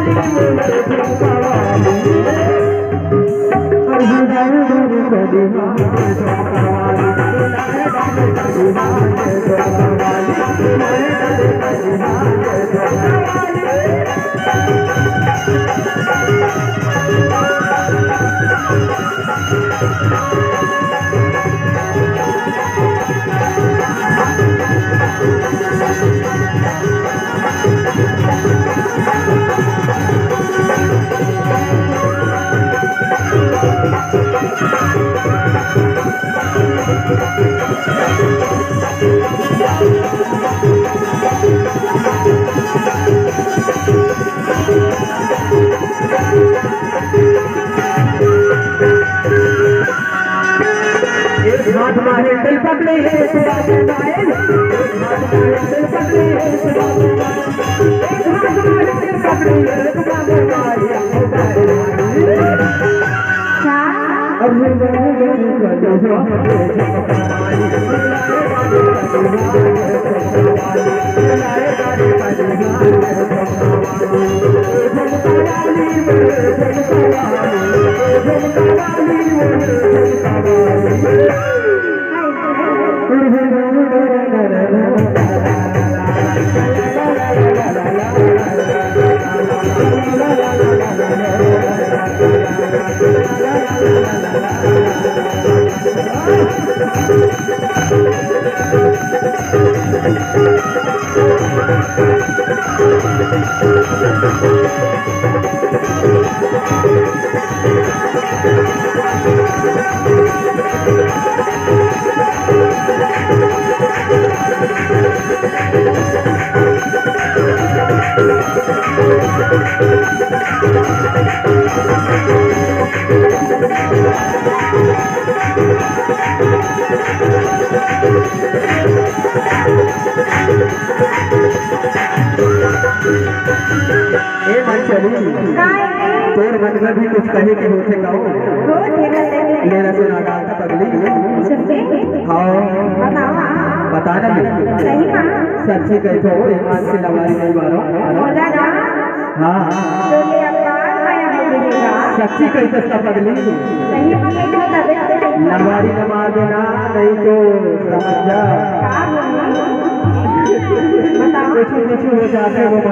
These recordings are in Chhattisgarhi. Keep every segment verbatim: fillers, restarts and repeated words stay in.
एक हाथ में हैंडल पकड़े है, एक हाथ में हैंडल पकड़े है, एक हाथ में हैंडल पकड़े है। ए मंचली, काय? तोर मन में भी कुछ कहे के होथे का हो? हो, तेरा तेरा। ले ना सुना डाल ता पगली। सच्ची? हाँ। बतावा। बता ना बे। सही मा? सच्ची कहिथों, ईमान से लवारी नहीं मारो। बोला ना। हाँ, हाँ। तो ये अपार माया हो गई का? सच्ची कहिथस का पगली? सही मा कहिथों तबे तो। लवारी न मार देना, नहीं तो समझ जा। का बोली? बताओ। कुछ, कुछ हो जाथे वो मन मा,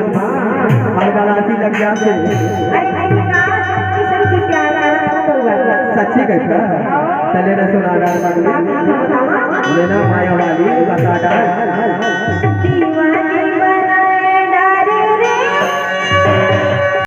हड़बड़ासी लग जाथे। अरे, अरे, का सच्ची, सच्ची प्यार, प्यार, प्यार, प्यार। सच्ची कहिथस? हाँ। चले ना सुना डाल पगली। हाँ, हाँ, हाँ, हाँ। ले ना माया वाली, बता डाल।